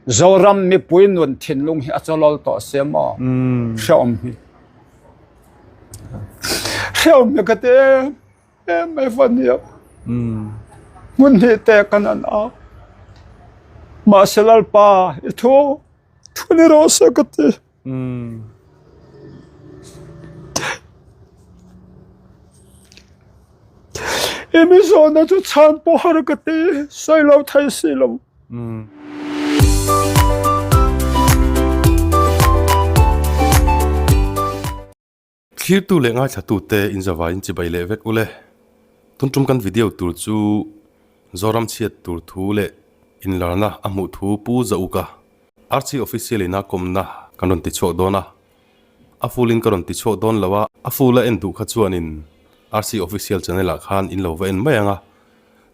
Zoram mipui nun thinlung hi a chawlawl tawh sia maw? Hreawm hi. Hreawm hi ka ti em em mai va nia. Hmun hnih te kan an a. Mahse Lalpa i thu thu ni rawh se ka ti. I mi zawhna chu chhan pawh har ka ti, sawi lo thei si lo. Thlirtu leh ngaithlatute inzavaiin chibai leh vek ule. Tun tum kan video tur chu Zoram chhiat tur thu leh inlarna a hmuh thu Pu Zauka RC Official in a kawmna kan rawn ti chhuak dawn a. A full in ka rawn ti chhuak dawn lo a, a full a en duh kha chuanin RC Official channel ah khan in lo va en mai ang a.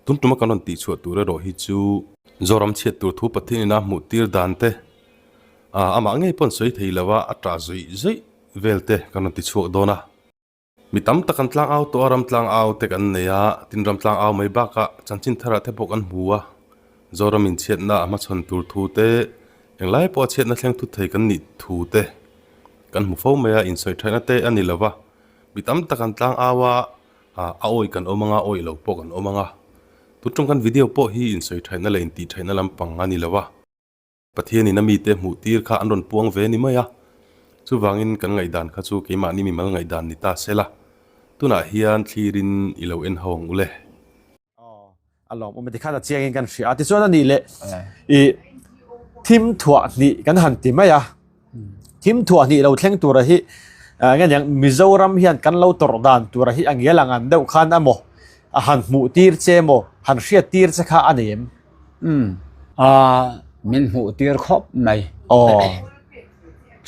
Tun tuma kan rawn tih chhuah tur erawh hi chu Zoram chhiat tur thu Pathian in a hmuh tir dan te amah ngei pawn sawi thei lo a, a tah zuih zuih vel te kan rawn ti chhuak dawn a. Mi tam tak an tlang au tawh a, ram tlang au te kan nei a, tin ram tlang au mai bakah chanchin tharah te pawh kan hmu a, Zoram inchhiatna a hmachhawn tur thu te, englai pawha chhiatna thleng thut thei kan nih thu te kan hmu fo mai a, insawi thatna te a ni lo va, mi tam tak an tlang au a, a awi kan awm anga, awi lo pawh kan awm anga, tun tawng kan video pawh hi insawi thatna leh intih thatna lampang a ni lo va. Pathianin a mite hmuh tir kha an rawn puang ve ni mai a, chuvangin kan ngaihdan kha chu keimahni mimal ngaihdan ni ta se la, tunah hian thlirin i lo en ho ang u le. Aw, a lawm awm e tikhan a chiangin kan hria a, tichuan a nih leh i thim thuah hnih kan han ti mai a, thim thuah hnih lo thleng tura hi nge niang Mizoram hian kan lo tawrh dan tura hi a ngial ang an deuh khan emaw a han hmuh tir che emaw han hriat tir che kha a nei em? Umm aa min hmuh tir khawp mai. Aw.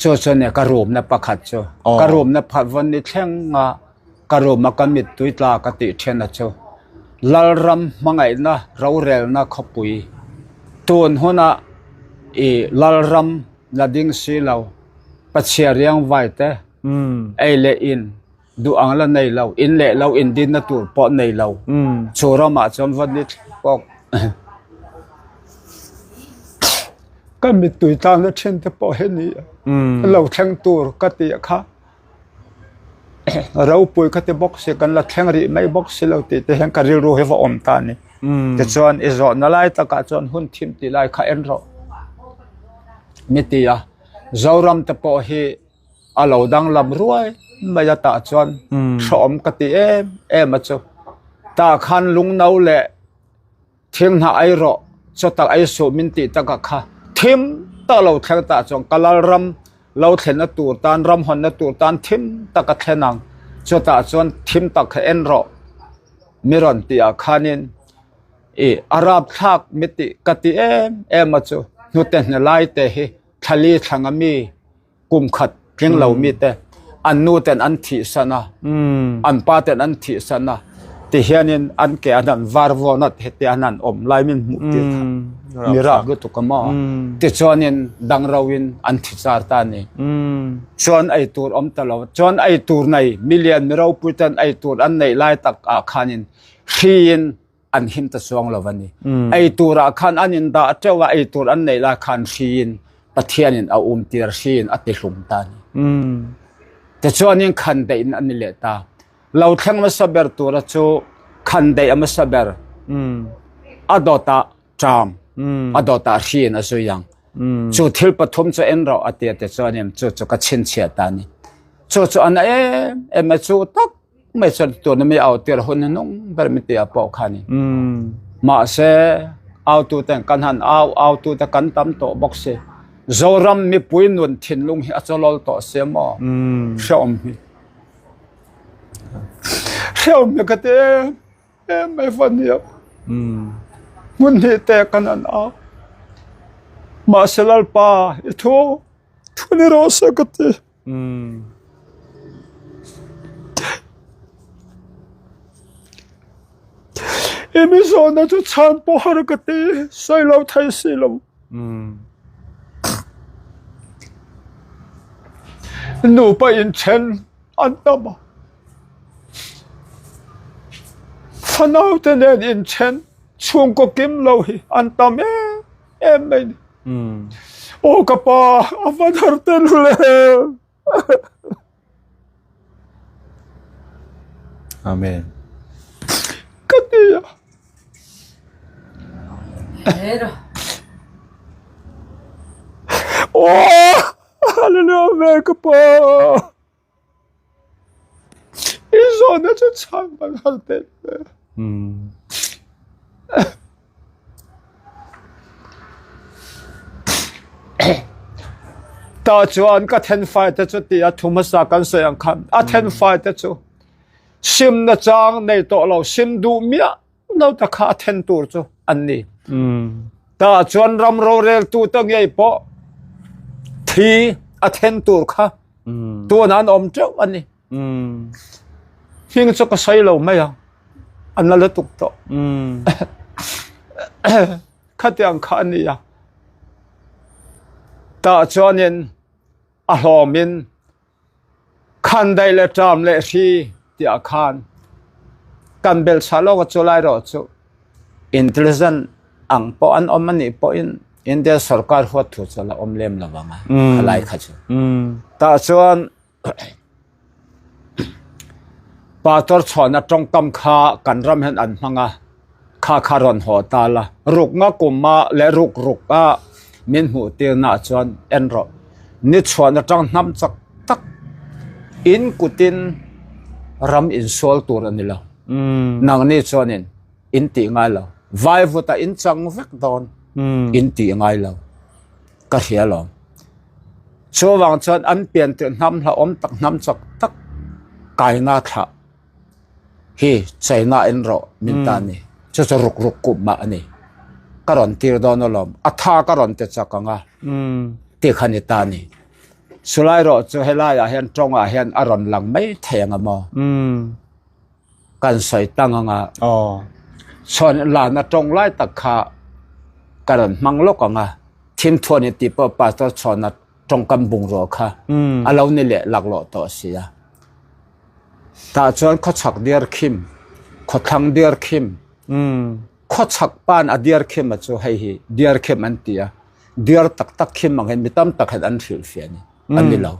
Chu chu nia ka room na pakhat chu. Aw. Ka room na phat vawn ni thleng a ka room a ka mittui tla ka tih then a chu. Lalram hmangaihna rorelna khawpui tun huna i Lalram la ding si lo Pachhia riangvai te ei leh in Duh ang la nei lo, in leh lo in dinna tur pawh nei lo. Chu ramah chuan va ni thlawk. Ka mittui tlangna thin te pawh hi ni a. Lo thleng tur ka tih kha ropui ka ti bawk si, kan la thleng rih mai bawk si lo tih te hian ka rilru hi va awm ta a ni. Tichuan i zawhna lai takah chuan hun thim tih lai kha en rawh mi ti a, Zoram te pawh hi a lo danglam ruai mai a tah chuan hrehawm ka ti em em a chu tah khan lungno leh thil hnah ei rawh chaw tak ei suh min tih takah kha thim tak lo thleng tah chuan ka lalram lo thlenna tur tan ram hawnna tur tan thim tak a thlen ang chutah chuan thim tak kha en rawh mi rawn tih ah khanin ih a rapthlak mi tih ka ti em em a chu hnute hne lai te hi thlali thlanga mi. kum khat tling lo mi te an nu ten an thih san a an pa ten an thih san a ti hianin an ke an han var vawn a heti an han awm lai min hmuh tir kha mi rap lutuk a maw tichuanin dang ro in an thi char ta a ni chuan ei tur awm ta lo chuan ei tur nei milian mi ropui ten ei tur an neih lai tak ah khanin hri in an him ta chuang lo a ni. Ei turah khan an in dah teuh a, ei tur an neih lai khan hriin Pathianin a um tir hriin a ti hlum ta a ni. Tichuanin khan deih in an ni leh ta. Lo thleng hmasa ber tura chu khan deih a hmasa ber a dawtah ṭam, a dawtah hriin a zui ang. Chu thil pathum chu en rawh a ti a tichuanin chu chu ka chhinchhiah ta a ni. Chu chu a na em em a chu tak mai chuan tuna mi au tir hun hnung ber mi tia pawh kha ni mahse au tu ten kan han au au tu te kan tam tawh bawk si Zoram mipui nun thinlung hi a chawlawl tawh si maw hreawm hi hreawm hi ka ti em em mai va nia hmun hnih te kan an au mahse Lalpa i thu thu ni rawh se ka ti. I mi zawhna chu chhan pawh har ka ti, sawi lo thei si lo. Nupa inthen an tam a, fanaute nen inthen chhungkaw kim lo hi an tam em em mai ni. Aw ka pa, a va dar tel le. Amen. Ka ti a. Aw, hallelujah, amen ka pa. I zawhna chu chhang ban har tel le. Tah chuan ka thenfai te chu ti a thu hmasa kan sawi ang khan a thenfai te chu simna chang nei tawh lo sim duh miah lo ta kha a then tur chu an ni. Tah chuan ram rorel tu te ngei pawh thi a then tur kha tun an awm teuh a ni. Hming chu ka sawi lo mai ang. A na lutuk tawh. Khatiang kha a ni a. Tah chuanin a hlawmin khandaih leh ṭam leh hri tiah khan kan belchhah lawk a chu lai erawh chu intelligent ang pawh an awm a nih pawhin India sorkar huat thu chu a la awm lem lo vang a, khalai kha chu. Tah chuan Pastor chhuahna tawngkam kha kan ram hian an hmang a, kha kha rawn haw ta la. Rukna kuma leh ruk ruk a min hmuh tirna ah chuan en rawh. Ni chhuahna tang hnam chak tak in kutin ram insual tur a ni lo. Nangni chuanin in tih ngai lo. Vaivutah in chang vek dawn in tih ngai lo. Ka hria alawm. Chuvang chuan an pian tirh hnam hlauhawm tak hnam chak tak kaina thlah hi China in rawh min ta ni. Chu chu ruk ruk kup mah a ni. Ka rawn tir dawn alawm. A tha ka rawn ti chak ang a ti kha ni ta ni. Chulai rawh chu helaiah hian tawngah hian a rawn lang mai thei ang a maw? Kan sawi tang anga chhuan lana tawng lai tak kha ka rawn hmang lawk ang a, thimthuan in tih pawh pastor chhuana tawngkam bungrua kha a lo ni leh laklawh tawh si a. Tah chuan khawchhak diar khim, khawthlang diar khim, khawchhak pan a diar khim a chu hei hi diar khim an ti a, diar tak tak khim ang hian mi tam tak hian an hrilhfiah a ni, a ni lo.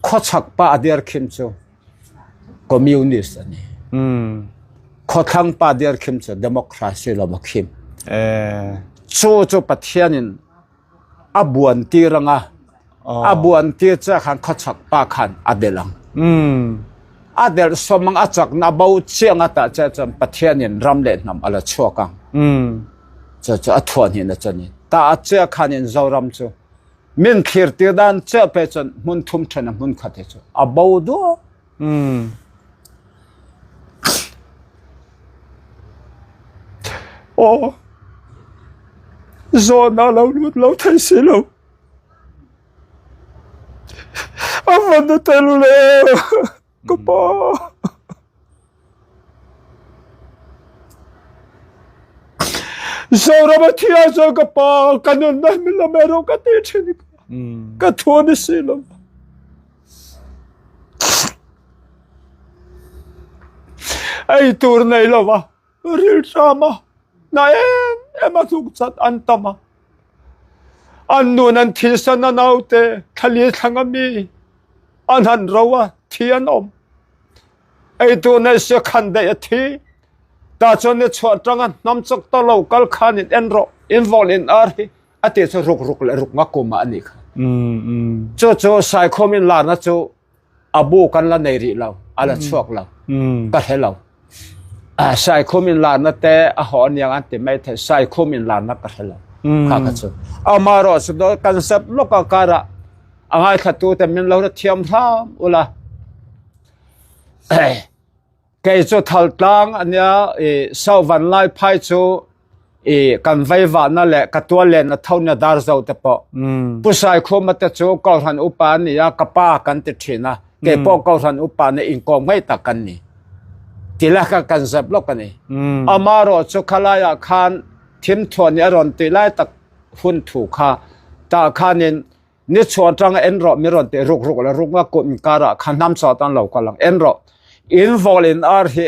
Khawchhak pa a diar khim chu Communist a ni. Khawthlang pa dir khim cu democracy lawm a khim. Cu cu Pathian in a buan tir anga a buan tir cha khan khawchak pa khan a del ang. A del som ang a chak na bo chiang ata che chuan Pathian in ram le hnam ala chuak ang. Chu chu a thuan hin a chani. Ta a che khan in Zoram chu Min thlirtir dan chiah pe chuan hmun thum then a hmun khat hi chu a bo duah. Aw zawhna lo lut lo thei si lo. A van na tel le. Ka pa. Zoram a thi ah chuan ka pa ka nunna min la mai rawh ka ti thin ka thu a ni si lo. Ei tur nei lo va rilṭam a na em em a tluk chat an tam a. An nun an thilsan a naute thlali thlang a mi an han ro a thi an awm. Eitur nei sia khan daih a thi. Ta chuan ni chhuah tanga hnam chak ta lo kal khan in en rawh in vawn in ar hi a ti chu ruk ruk leh ruk nga kum ah a nih kha. Chu chu Saikhawm in larna chu a bu kan la nei rih lo a la chhuak lo ka hre lo. Saikhum in larna te a haw aniang an ti mai thei Saikhum in larna ka hre lo kha kha chu. Amaherawh chu kan sep lawk a karah a ngaithlatu te min lo hre thiam hram ula. Kei chu Thaltlang ania i Sauvan lai phai chu i kan veivahna leh ka tuallenna thona dar zo te pawh. Pu Saikhuma te chu Kohhran upa a ni a, ka pa kan ti thin a, kei pawh Kohhran upa nih inkawm ngei tak kan ni. Ti lai kha kan zep lawk a ni. Amaherawh chu khalaiah khan thimthuah nih a rawn tih lai tak hun thu kha tah khanin Ni chhuah atanga en rawh mi rawn tih ruk ruk leh ruk nga kut inkarah kha hnam chaw atan lo kal ang. En rawh, in vawl in ar hi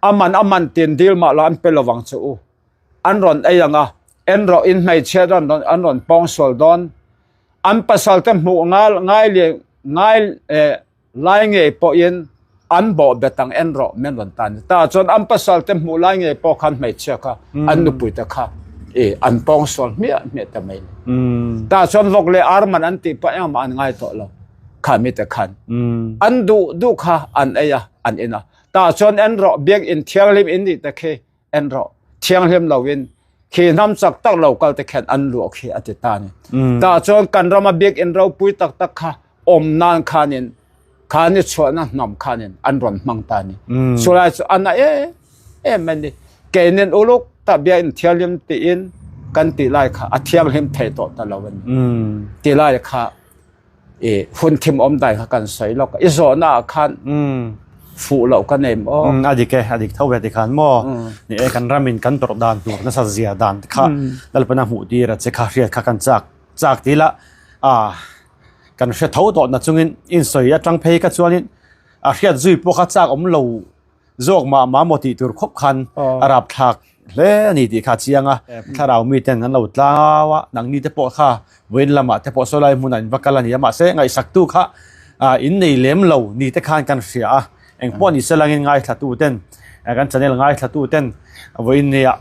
a man a man tin dil mah lo an pe lovang che u. An rawn ei ang a. En rawh in hmeichhia an rawn an rawn pawngsual dawn. An pasal te hmuh ngal ngai leh ngai eh lai ngei pawhin an bawh bet ang en rawh min rawn tan ta chuan an pasal te hmuh lai ngei pawh khan hmeichhia kha an nupui te kha e an pawngsual hmiah hmiah ta mai ta chuan vawk leh ar man an tih pawh engmah an ngai tawh lo kha mi te khan an duh duh kha an ei a an in a ta chuan en rawh biakinn thianghlim in nih te khi en rawh thianghlim lo in khi hnam chak tak lo kal te khen an luah khi a ti ta ni ta chuan kan rama biakinn ropui tak tak kha awm nan khanin kha ni chhuahna hnam khanin an rawn hmang ta ni chulai chu ana e em ani keinin uluk ta biakinn thianghlim tiin kan ti lai kha a thianghlim thei tawh ta lo ani ti lai kha i hun thim awm dai kha kan sawi lawk i zawhna ah khan fuh loh ka nei maw a dik e a dik tho ve ti khan maw ni e kan ramin kan tawrh dan tur nasa zia dan te kha lalpana hmuh tir a che kha hriat kha kan chak chak ti la a kan hre tho tawh na chungin in sawi atang phei kha chuanin a hriat zui pawh kha chak awm lo Zawk mah mah maw tih tur khawp khan a rapthlak hle a ni tih kha a chiang a, thlarau miten an lo tlang a, nangni te pawh kha vawiin lamah te pawh sawlai hmunah in va kal a ni a, mahse ngaihsaktu kha in nei lem lo ni te khan kan hria a, engpawh ni se langin ngaithlatu ten kan channel ngaithlatu ten vawiin nia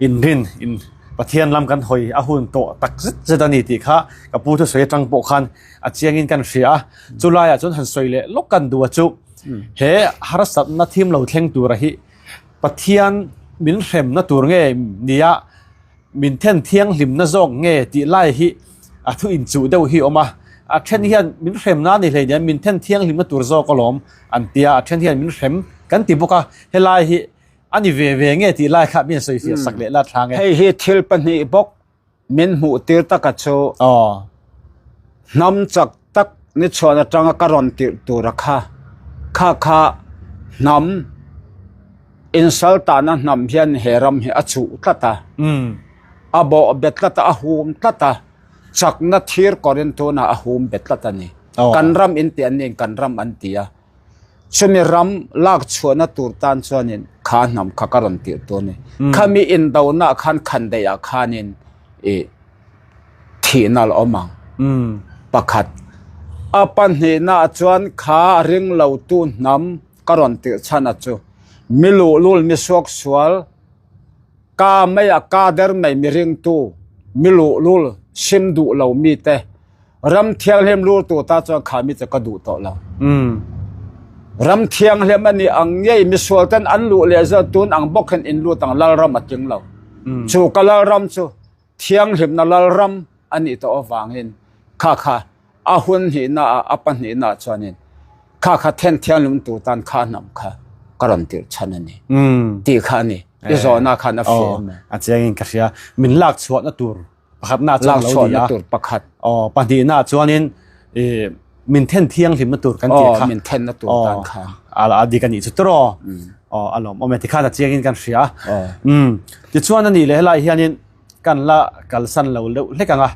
inrin in Pathian lam kan hawi a hun tawh tak zet zet a ni tih kha ka pu thusawi atang pawh khan a chiangin kan hria a, chulaiah chuan han sawi leh lawk kan duh a chu. He harsatna thim lo thleng tura hi Pathian min hremna tur nge nia min then thianghlimna zawk nge tih lai hi a thu inchuh deuh hi awm a. A then hian min hremna a ni hleinem min then thianghlimna tur zawk alawm an tia, a then hian min hrem kan ti bawk a, helai hi a ni ve ve nge tih lai kha min sawifiah sak leh la tha nge. Hei hi thil pahnih bawk Min hmuh tir taka chu hnam chak tak ni chhuan atanga ka rawn tirh tura kha kha kha hnam insaltana hnam hian he ram hi a chuh tlat a, a bawh bet tlat a, a hum tlat a, chakna thir kawrin tunah a hum bet tlat a ni. Kan ram inti an niin kan ram an ti a. Chumi ram lak chhuahna tur tan chuanin kha hnam kha ka rawn tirh tur a ni. Khami indona khan khandaih ah khanin i thihna a la awm ang. Pakhat. A pahnihna ah chuan kha ring lo tu hnam ka rawn tirh chhan a chu mi luhlul mi suaksual ka mai a ka der mai mi ringtu mi luhlul sim duh lo mite Ram thianghlim lur tur ta chuan kha mi chu ka duh tawh lo. Ram thianghlim a nih ang ngei misual ten an luh leh zawt tun ang bawk hian in lut ang lalram a tling lo. Chu ka lalram chu thianghlimna lalram a nih tawh avangin kha kha a hun hnihna ah a pahnihna ah chuanin kha kha then thianghlim tur tan kha hnam kha ka rawn tirh chhan a ni tih kha a ni. I zawhna khan a fiah em? A chiangin ka hria. Min lak chhuahna tur pakhatna chuan lo ni a tur pakhat aw pahnihna chuanin i min then thianghlimna tur kan tih kha min thenna tur tan kha ala a dik ani chu tro aw a lawm awm e tikhan a chiangin kan hria um tichuan ani leh helai hianin kan la kalsan lo deuh hlek anga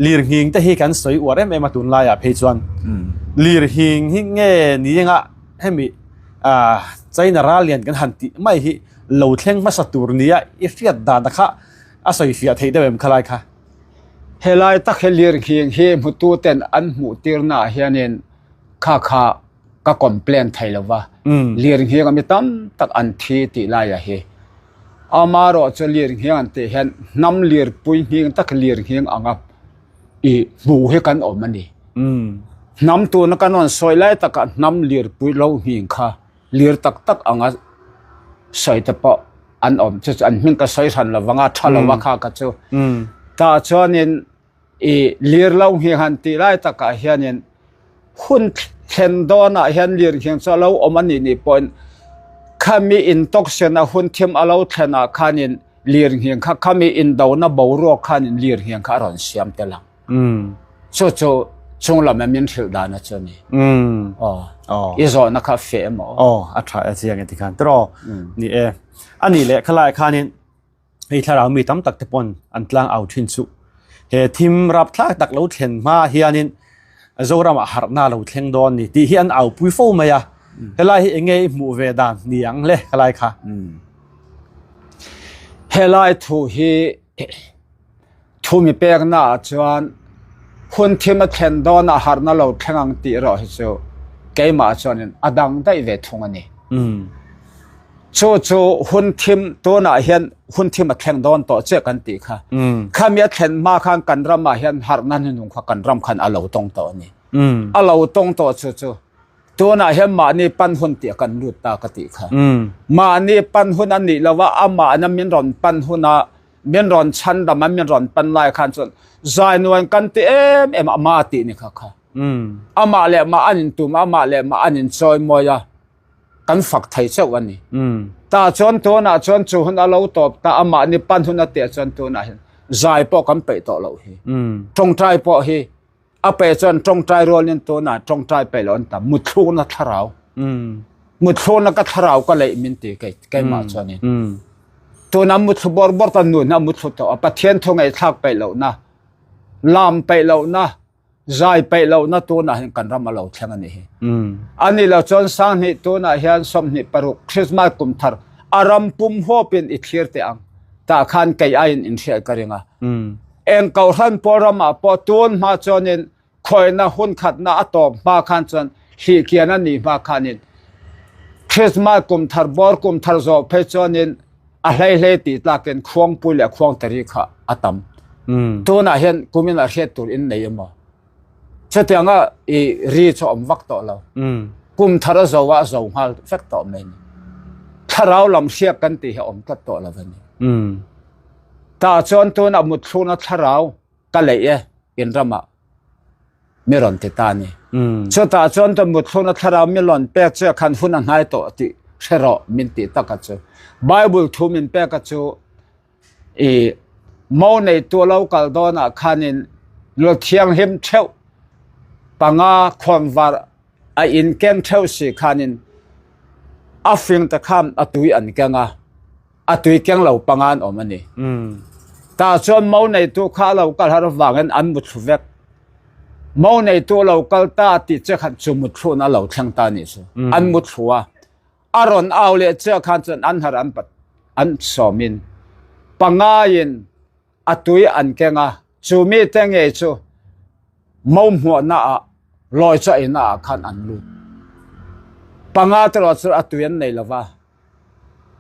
lir nghing te hi kan sawi uar em em a tunlaiah phei chuan lir hing hi nge ni anga hemi a China ral lian kan han tih mai hi lo thleng hmasa tur nia i hriat dan kha A sawi fiah theih deuh em khalai kha? Helai tak hi lirnghing hi hmutu ten an hmuh tirna ah hianin kha kha ka complain thei lo va, lirnghing a mi tam tak an thi tih lai ah hi. Amarawh chu lirnghing an tih hian hnam lirpui nghing tak lirnghing anga i hmu hi kan awm a ni. Hnam tuna kan rawn sawi lai takah hnam lirpui lo nghing kha lir tak tak anga sawi te pawh an awm chu chu an hming ka sawi hran lo vanga tha lo a kha ka chu tah chuanin i lir lo hi han tih lai takah hianin hun thlen dawnah hian lir hian chu a lo awm a nih nih pawhin khami intoxian a hun thim a lo thlenah khanin lir hian kha khami indona boruak khanin lir hian kha a rawn siam tel ang. Chu chu chunglam a min hrilh dan a chu ni. Aw. I zawhna kha feh emaw? Aw, a tha e chiang e tikhan tiraw. Ni e. A nih leh khalai khanin hei thlarau mi tam tak te pawn an tlang au thin chu. He thim rapthlak tak lo thlen hma hianin Zoramah harhna lo thleng dawn ni tih hi an au pui fo mai a. Helai hi enge i hmuh ve dan ni ang le khalai kha? Helai thu hi. Thu mi pekna ah chuan hun thim a thlen dawn a harhna lo thleng ang tih erawh hi chu keimah chuanin a dang daih ve thung a ni. Chu chu hun thim tunah hian hun thim a thleng dawn tawh chiah kan tih kha. Khami a thlen hma khan kan ramah hian harhna hnuhnung kha kan ram khan a lo tawng tawh a ni. A lo tawng tawh chu chu Tunah hian mahni pan hun tih kan lut ta ka tih kha. Mahni pan hun a nih lo a, amahna min rawn pan huna min rawn chhandam a min rawn pan lai khan chuan zainuan kan ti em em a ama tih ni kha kha. Amah leh mah an intum a, amah leh mah an inchawimawi a, kan fak thei chauh a ni. Tah chuan tunah chuan chu hun a lo tawp ta, a mahni pan hun a tih ah chuan tunah hian zai pawh kan peih tawh loh hi. Tawngtai pawh hi A pe chuan tawngtai rualin tunah tawngtai peih loh an tam. Muthlukna thlarau. Muthlukna ka thlarau ka leih min ti kei keimah chuanin. Tuna muthlu bawr bawr ta nun a muthlu tawh a Pathian thu ngaihthlak peih lohna, lam peih lohna, zai peih lohna tunah hian kan ram a lo thleng a nih hi. Ani lo chuan sanghnih tunah hian 26 Christmas kum thar a ram pum huapin i thlir teh ang. Tah khan kei aiin inhriat ka ring a. Eng kohhran pawl ramah pawh tun hma chuanin khawihna hun khatna a tawp hma khan chuan hlihkian a nih hma khanin Christmas kum thar bawr kum thar zawh phei chuanin a hlei hlei tih tlakin khuangpui leh khuangtari kha a tam. Tunah hian kumin a hriat tur in nei emaw? Chutianga i ri chu awm vak tawh lo. Kum thar a zo a, a zo nghal vek tawh mai ni. Thlarau lam hriak kan tih hi a awm tlat tawh lo a ni. Tah chuan tunah mutthlukna thlarau ka leih e in ramah mi rawn ti ta a ni. Chutah chuan ka mutthlukna thlarau mi rawn pek che khan hun a hnai tawh tih hre rawh min tih taka chu Bible thu min pek a chu i mo neitu a lo kal dawnah khanin lu thianghlim theuh panga khawnvar a in keng theuh si khanin a fing te khan a tui an keng a. a tui keng lo panga an awm a ni. Tah chuan mo neitu kha a lo kal har avangin an muthlu vek. Mo neitu a lo kal ta tih che khan chu muthluna a lo thleng ta a nih chu. An muthlu a, a rawn au leh chiah khan chuan an har an pat an sawmin pangaiin a tui an keng a, chu mite ngei chu mo hmuahna ah lawi chaw eina ah khan an lut. Panga te erawh chu a tui an nei lova.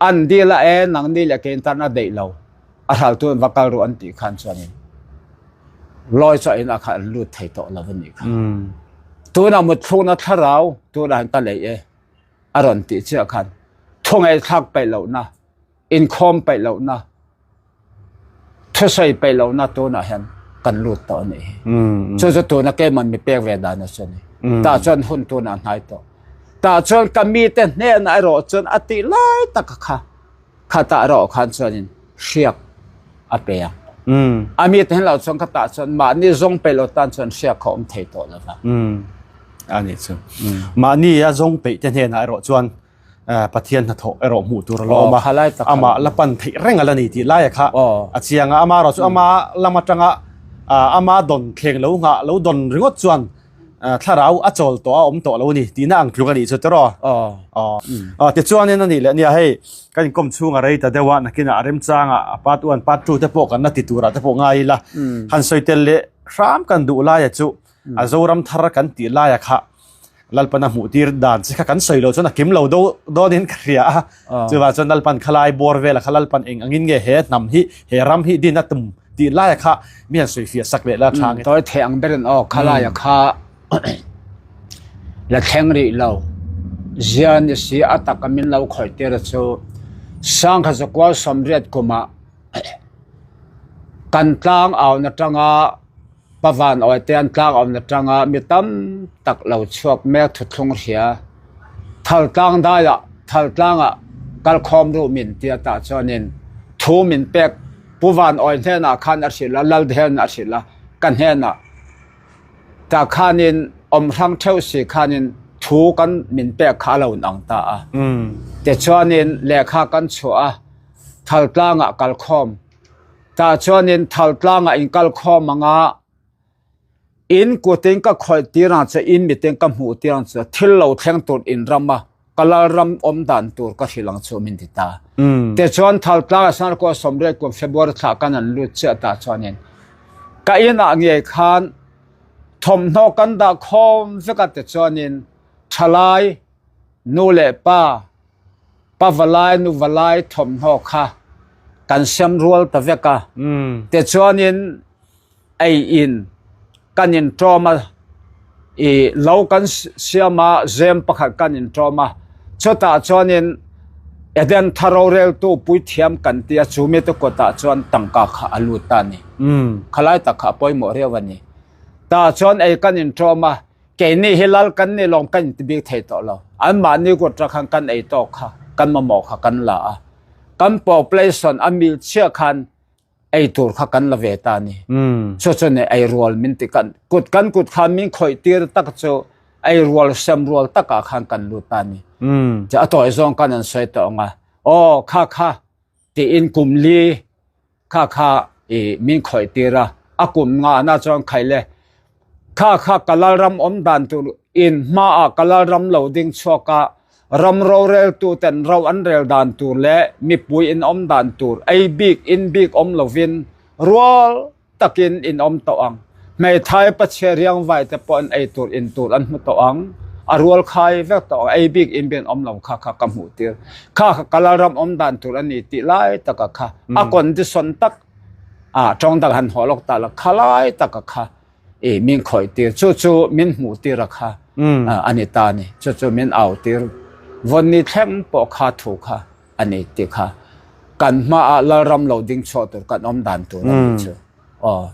An dil a e, nangni leh kein tan a deih lo, a hraltu an va kal ru an tih khan chuanin lawi chaw inah khan an lut thei tawh lo a nih kha. Tunah mutthlukna thlarau tunah hian ka leih e a rawn tih chiah khan thu ngaihthlak peih lohna, inkhawm peih lohna, Thusawi peih lohna tunah hian kan lut tawh a nih hi. Chu chu tuna keiman mi pek ve dan a chu a ni. Tah chuan hun tunah hnai tawh. Tah chuan ka mite hnenah erawh chuan a tih lai taka kha khatah erawh khan chuanin hriak a pe ang. A mite hnen loh chuan khatah chuan mahni zawng peih lo tan chuan hriak kha awm thei tawh lo va. A nih chu. Mahni a zawng peih te hnenah erawh chuan Pathian hnathawh erawh hmuh tur a la awm a, amah la pan theih reng a la ni tih laia kha a chiang a, ama erawh chu ama lam atanga ama dawn thleng lo nghah lo dawn ringawt chuan thlarau a chawl tawh a awm tawh lo a ni tihna ang tluk a nih chu tiraw. Tichuanin a nih leh nia hei kan inkawm chhung a rei ta deuh a, nakinah a remchanga a part one part two te pawh kan la ti turah te pawh ngai ila han sawi tel leh hram kan duh laia chu a Zoram thar kan tih laia kha Lalpan a hmuh tir dan che kha kan sawi lo chuan a kim lo do dawnin ka hria a. Chuvang chuan Lalpan khalai bawr vela kha Lalpan eng angin nge he hnam hi he ram hi din a tum tih laia kha mi han sawi fiah sak leh la tha nge. Tawi thei ang berin aw khalaia kha la thleng rih lo. Zia ni si a taka min lo khawih tir a chu Sangha zakual 80 kumah kan tlang auna tanga Pavan awite an tlang awm atanga mi tam tak lo chhuak mek thuthlung hria. Thal tlang daiah thal tlangah kalkhawm ruh min ti a tah chuanin thu min pek Pu Van Awi hnenah khan a hrilh a, Lal hnenah a hrilh a, ka hnenah tah khanin awm hrang theuh si khanin thu kan min pek kha a lo inang ta a. Tichuanin lehkha kan chhuah a, thal tlangah kalkhawm Tah chuanin thal tlangah in kal khawm ang a, in kutin ka khawih tir ang che, in mitin ka hmuh tir ang che, thil lo thleng tur in ram a. Ka Lalram awm dan tur ka hrilh ang chu min ti ta. Tichuan Thaltlang a Sanrkua Sawmriat kum February thla kan an lut chiah ta chuanin ka inah ngei khan thawmhnaw kan dah khawm vek a tichuanin thalai nu leh pa pa valai nu valai thawmhnaw kha kan sem rual ta vek a. Tichuanin ei in kan in tawm a ih lo kan siam a zem pakhat kan in tawm a chutah chuanin Eden thar roreltu puithiam kan tia chu mite kawtah chuan tangka kha a lut ta a ni khalai tak kha a pawimawh riau a ni tah chuan ei kan in tawm a keini hi lal kan ni lawm kan inti bik thei tawh lo anmahni kut atang khan kan ei tawk kha kan mamawh kha kan la a kan population a mil chhiah khan ei tur kha kan la ve ta ni. Chu chu ne ei rual min ti kan kut kan kut khan min khawih tir tak chu ei rual sem rual takah khan kan lut ta ni. Chu a tawi zawng kan an sawi tawh ang a aw kha kha tiin kum li kha kha i min khawih tir a a kum nga na chuan khai le Kha kha ka Lalram awm dan tur in hmaah ka Lalram lo ding chhuak a, ram roreltu ten ro an rel dan tur leh mipui in awm dan tur ei bik in bik awm lovin rual takin in awm tawh ang. Hmeithai pachhia riangvai te pawh an ei tur in tur an hmu tawh ang, a rual khai vek tawh ang, ei bik in bik an awm lo kha kha ka hmuh tir. Kha kha ka Lalram awm dan tur a ni tih lai taka kha a condition tak a tawng dang han haw lawk ta la khalai taka kha i min khawih tir chu chu min hmuh tir a kha a ni ta ni chu chu min au tir vawn ni thleng pawh kha thu kha a ni ti kha kan hma a lalram lo ding chhuah tur kan awm dan tur a ni chu aw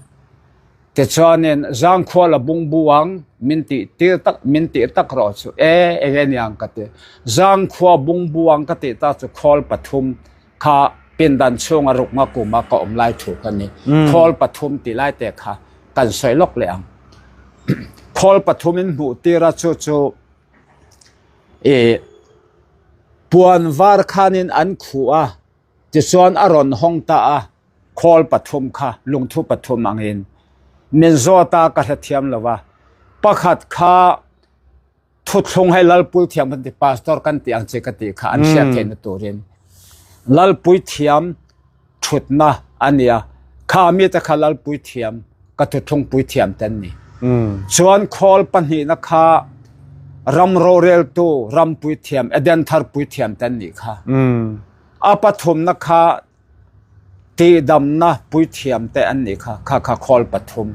tichuanin zangkhua la bungbu ang min tih tir tak min tih tak rawh chu e enge niang ka ti zangkhua bungbu ang ka tih ta chu khawl pathum Kha pindan chhunga ruknga kuma ka awm lai thu ka ni. Khawl pathum tih lai te kha kan sawi lawk leh ang. Khawl pathum in hmuh tir a chu chu ih puan var khanin an khuh a tichuan a rawn hawng ta a khawl pathum kha lungthu pathum angin min zawt a ka hrethiam lo a pakhat kha Thuthlung hei Lalpui thiam kan ti pastor kan tih ang chi ka tih kha an hriat theihna turin Lalpui thiam thutna a nia kha mite kha Lalpui thiam ka thuthlung pui thiam te an ni. Chuan khawl pahnihna kha ram roreltu ram pui thiam Eden thar pui thiam te an nih kha. A pathumna kha Tihdamna puithiamte an nih kha, kha kha khawl pathum.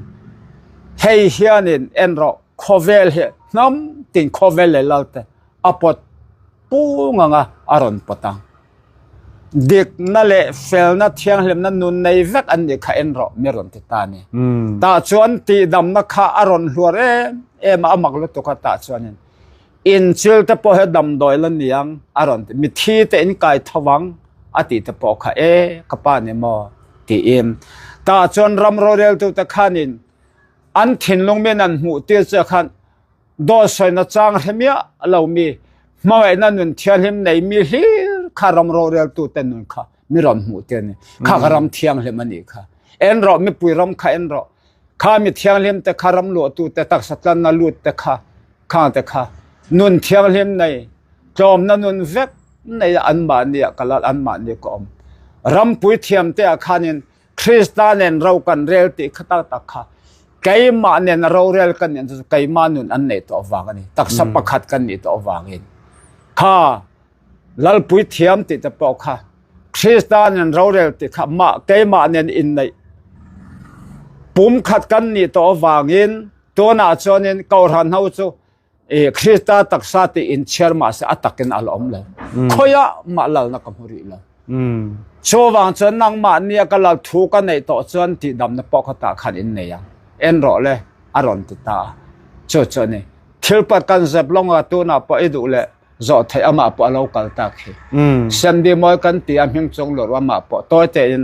Hei hianin en rawh, khawvel hi hnam tin khawvel leh lalte a pawt pung ang a, a rawn pawt ang. Dikna leh felna thianghlimna nun nei vek an nih kha en rawh mi rawn ti ta a ni. Tah chuan tihdamna kha a rawn hluar em em a, a mak lutuk a tah chuanin Inchil te pawh hi damdawi la niang a rawn ti, mithi te in kai tho ang a tih te pawh kha e ka pa ni maw tiin tah chuan ram roreltu te khanin an thinlung min an hmuh tir che khan dawt sawina chang hre miah lo mi hmangaihna nun thianghlim nei mi hlir kha ram roreltu te nun kha mi rawn hmuh tir ni kha ka ram thianghlim a nih kha en rawh mipui ram kha en rawh Kha mi thianghlim te kha ram luahtu te taksa tlanna lut te kha khang te kha nun thianghlim nei tlawmna nun vek nei a anmahni ah ka lal anmahni ka awm. Rampui thiam te ah khanin Krista nen ro kan rel tih kha tak tak kha keimah nen a rorel kan nih chu keimah nun an neih tawh vang a ni. Taksa pakhat kan nih tawh vangin kha Lalpui thiam tih te pawh kha Krista nen rorel tih kha mah keimah nen inneih pumkhat kan nih tawh avangin tunah chuanin Kohhran ho chu i Krista taksa tih inchhiar mah se a takin a la awm lo. Khawiah mah lalna ka hmu rih lo. Chuvang chuan nangmah nia ka lal thu ka neih tawh chuan tihdamna pawh kha tah khan innei ang. En rawh le a rawn ti ta a. Chu chu a ni. Thil pat kan zep lawng a tunah pawh i duh leh zawh theih amah pawh a lo kal tak hi. Sandy mawi kan ti a hming chung lawr amah pawh tawi tein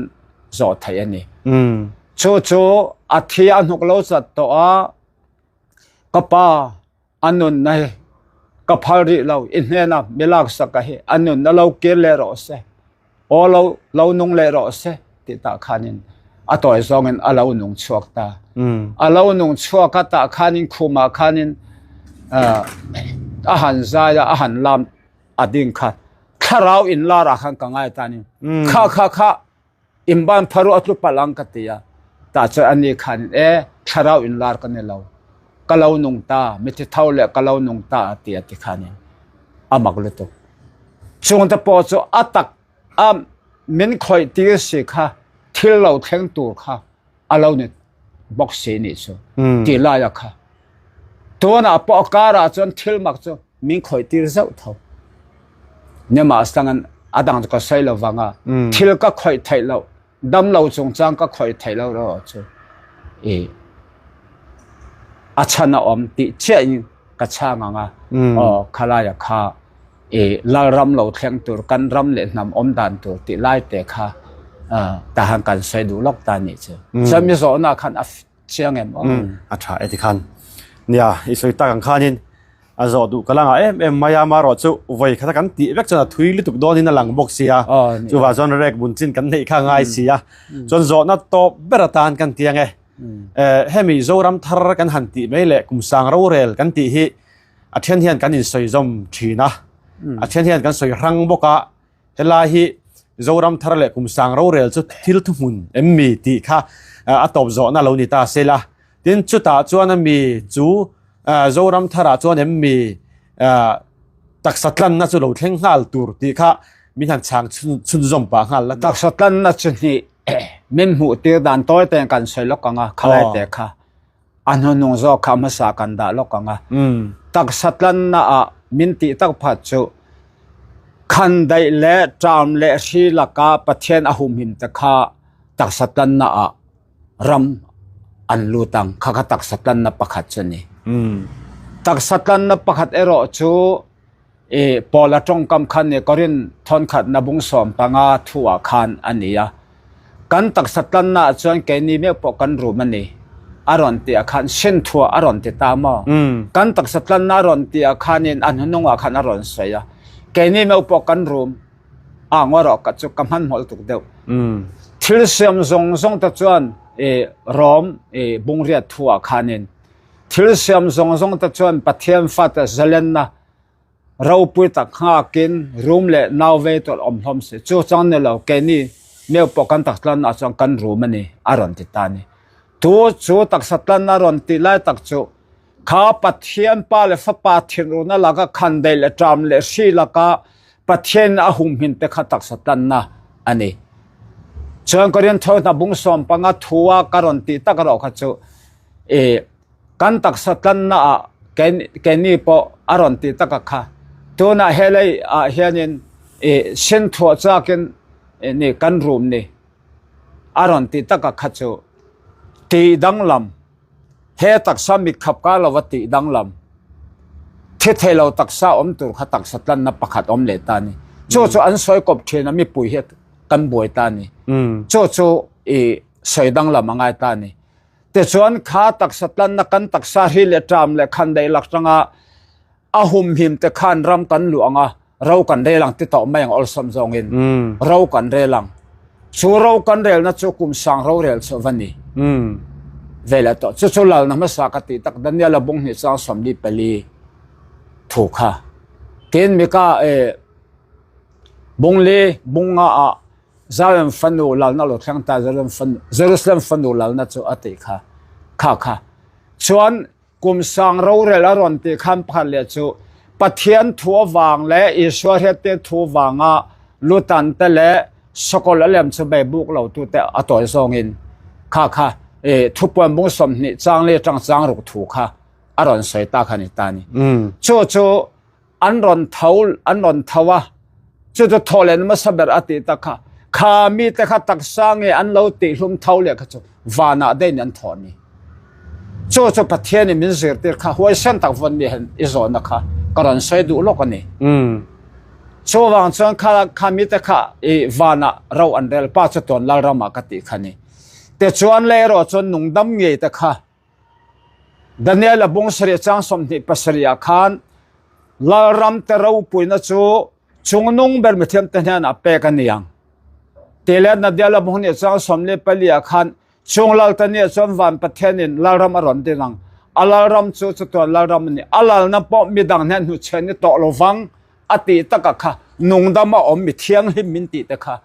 zawh theih a ni. Chu chu a thi a hnuk lo chat tawh a ka pa a nunna hi ka phal rih lo i hnena mi laksak a hi a nunna lo kir leh rawh se. Aw lo lo nung leh rawh se tih tah khanin a tawi zawngin a lo nung chhuak ta. A lo nung chhuak a tah khanin khumah khanin a han zai a, a han lam. a ding kha thlarau in lar ah khan ka ngai ta ni. Kha kha kha in ban pharu a tlu palh ang ka ti a. Tah chuan ani khan in e thlarau in lar ka ni lo. Ka lo nung ta, mithi tho le ka lo nung ta a ti a ti khan in a mak lutuk. Chung te pawh chu a tak a min khawih tir si kha thil lo thleng tur kha a lo ni bawk si nih chu ti lai a kha. Tunah pawh a karah chuan thil mak chu min khawih tir zauh tho. Nimahselangan a dang chu ka sawi lo vang a, thil ka khawih theih loh, dam lo chungchang ka khawih theih loh erawh chu i a chhan a awm tih chiah in ka chhang ang a, aw khalaia kha i lalram lo thleng tur kan ram leh hnam awm dan tur tih lai te kha tahan kan sawi duh lawk ta nih chu. Chuan mi zawhna khan a chiang em aw. A tha e tikhan. Nia, i sawi tak ang khanin a zawh duh ka la ngah em em mai a, amaherawh chu vawi khata kan tih vek chuan a thui lutuk dawnin a lang bawk si a, chuvah chuan rek bun chin kan neih kha a ngai si a, chuan zawhna tawp ber atan kan ti ang e. Hemi Zoram thar kan han tih mai leh kum sang rorel kan tih hi a then hian kan insawi zawm thin a, a then hian kan sawi hrang bawk a, Helai hi Zoram thar leh kum sang rorel chu thil thuhmun em mi tih kha a tawp zawhna lo ni ta se la. Tin, chutah chuan a mi chu Zoram tharah chuan em mi taksa tlanna chu lo thleng nghal tur tih kha min han chhang chhunzawm pah nghal la. Taksa tlanna chu hnih min hmuh tir dan tawi ten kan sawi lawk ang a, khalai te kha. A hnuhnung zawk kha hmasa kan dah lawk ang a. Taksa tlanna ah min tih tak phat chu khandaih leh ṭam leh hri laka Pathian a humhim te kha taksa tlanna ah ram an lut ang. Kha kha taksa tlanna pakhat chu a ni. Taksa tlanna pakhat erawh chu I Paula tawngkam khan ni Korin thawnkhatna bung 15 thuah khan a ni a. Kan taksa tlannaah chuan keini meuh pawh kan rum a ni a rawn tih ah khan sin thuah a rawn ti ta maw? Kan taksa tlanna a rawn tih ah khanin a hnuhnungah khan a rawn sawi a. Keini meuh pawh kan rum a ngaw rawh ka chu ka hmanhmawlh tuk deuh. Thil siam zawng zawng te chuan i Rom i bungriat thuah khanin thil siam zawng zawng te chuan Pathian fate zalenna Ropui tak nghakin rum leh nau vei tawlh awm hlawm si. Chu chang ni lo, keini meu pawh kan taksa tlanna ah chuan kan rum a ni, a rawn ti ta a ni. Tu chu taksa tlanna a rawn tih lai tak chu kha Pathian Pa leh Fapa thinurna laka khandaih leh ṭam leh hri laka Pathianin a humhim te kha taksa tlanna a ni. Chuan Korinth hna bung 15 thua ka rawn tih tak erawh kha chu i Kan taksa tlanna ah keini pawh a rawn ti tak a kha. Tunah helai ah hianin i sin thuah chakin ni kan rum ni a rawn ti tak a kha chu tih danglam he taksa mitkhap kar lova tih danglam thi thei lo taksa awm tur kha taksa tlanna pakhat awm leh ta a ni. Chu chu an sawi kawp thin a mipui hi kan buai ta a ni. Chu chu i sawi danglam a ngai ta a ni. Tichuan kha taksa tlanna kan taksa hri leh ṭam leh khandaih lak ṭanga a humhim te khan ram kan luh ang a, ro kan rel ang ti tawh mai ang awlsam zawngin ro kan rel ang. Chu ro kan relna chu kum sang rorel chu va ni ve leh tawh. Chu chu lalna hmasa ka tih tak Daniela bung hnih chang 44 thu kha. Tin Mika bung li bung nga ah Zion fanu lalna lo thleng ta Jerusalem fanu lalna chu a tih kha kha kha chuan kum sang rorel a rawn tih khan pakhat leh chu Pathian thu avang leh Isua hriatte thu vanga lutan te leh sokol a lem chu bei buk lo tu te a tawi zawngin kha kha e thupuan bung 20 chang le tang chang ruk thu kha a rawn sawi ta kha ni ta ni chu chu an rawn tho an rawn tho a, chu chu thaw leh hmasa ber a tih tak kha, kha mite kha taksa nge an lo tihhlum tho leh kha chu vanah daih an thaw ni. Chu chu Pathianin min zirtir kha huaisen tak vawn mi han i zawhna kha ka rawn sawi duh lawk a ni. Chuvang chuan kha kha mite kha i vanah ro an rel pa chu tawn Lalramah ka tih kha ni. Tichuan leh erawh chuan nungdam ngei te kha Daniel-a bung sarih chang 27 ah khan Lalram te ropuina chu chungnung ber mithiam te hnenah pek a ni ang. Ti leh Daniel-a bung hnih chang 14 ah khan chung lal te nia chuan van Pathianin Lalram a rawn din ang. A Lalram chu chutiang Lalram a ni. A lalna pawh midang hnen hnuchhiah ni tawh lovang. a tih taka kha nungdama awm mi thianghlim min tih te kha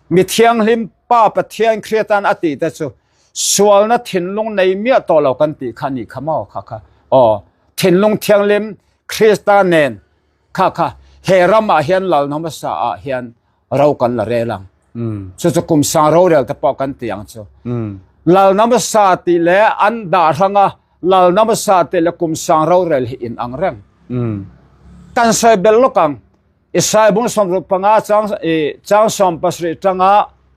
mi thianghlim Pa Pathian Kriatan a tih te chu sualna thinlung nei miah tawh lo kan tih kha ni kha maw kha kha aw thinlung thianghlim Krista nen kha kha he ramah hian lalna hmasa ah hian ro kan la rel ang chu chu kum sang rorel te pawh kan ti ang chu lalna hmasa tih leh an dah hranga lalna hmasa tih leh kum sang rorel hi in ang reng kan sawi bel lawk ang Isai bung 65 chang chang 17 tanga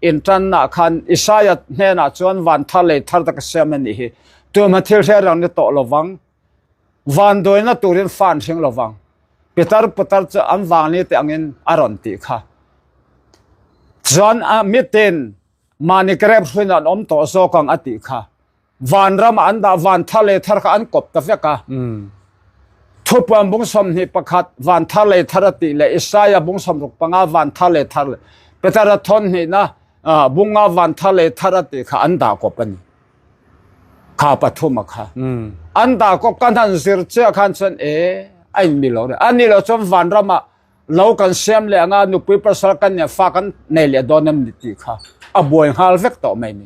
intanna khan Isaia hnenah chuan van thar lei thar taka siam a nih hi tumah thil hre rang ni tawh lovang vanduaina turin fa an hring lovang pitar putar chu an vang ni te angin a rawn tih kha chuan a mitin mahni krep hruin an awm tawh zawk ang a tih kha Vanram ah an dah van thar lei thar kha an kawp ta vek a. Thupuan bung 21 van thar lei thar a tih leh Isaiah bung 65 van thar lei thar leh Petera thawn hnihna bunga van thar lei thar a tih kha an dah kawp a ni. Kha pathum a kha. An dah kawp kan han zir chiah khan chuan e a in mi lo re. A ni lo chuan vanram ah Lo kan siam leh anga nupui pasal kan nia fa kan nei leh dawn em ni tih kha a buai nghal vek tawh mai ni.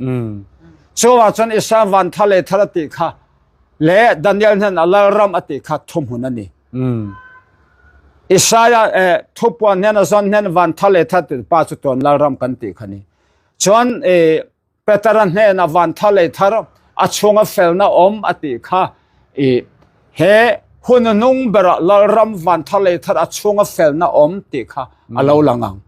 Chuvang chuan Isaiah van thar leh thar a tih kha leh Daniel hnen a lalram a tih kha thuhmun a ni. Isaiah eh, thupuan hnen a zawn hnen van thar leh thar tih pa chu tuan lalram kan tih kha ni. Chuan eh, Petera hnenah van thar leh thar a chhunga felna awm a tih kha i he hun hnung berah Lalram van thar leh thar a chhunga felna awm tih kha a lo lang ang.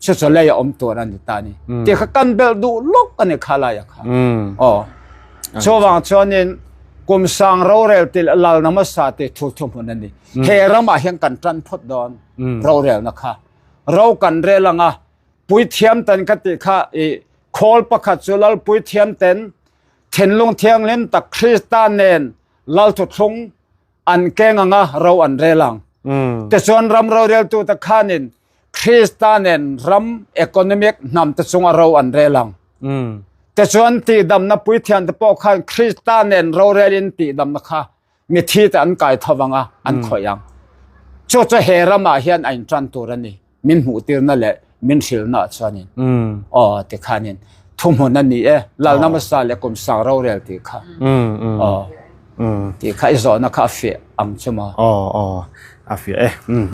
Chu chu lei a awm tur a ni ta ni. Tih kha kan belh duh lawk a ni kha laia kha. Aw. Chuvang chuanin kum sang rorel til lalna hmasa tih thu thuhmun a ni. He ramah hian kan tan phawt dawn rorelna kha. Ro kan rel anga Puithiam ten ka tih kha i khawl pakhat chu Lal puithiam ten thinlung thianghlim tak Krista nen Lal thuthlung an keng anga ro an rel ang. Tichuan ram roreltu te khanin Krista nen ram economic hnam te chunga ro an rel ang. Tichuan tihdamna puithiam te pawh khan Krista nen rorelin tihdamna kha mithi te an kai tho vang a an khawih ang chu chu he ramah hian a intan tur a ni min hmuhtirna leh min hrilhna chuanin aw ti khanin thuhmun a ni e lalna hmasa leh kum sang rorel tih kha aw tih kha i zawhna kha a fiah ang chu maw aw aw a fiah e.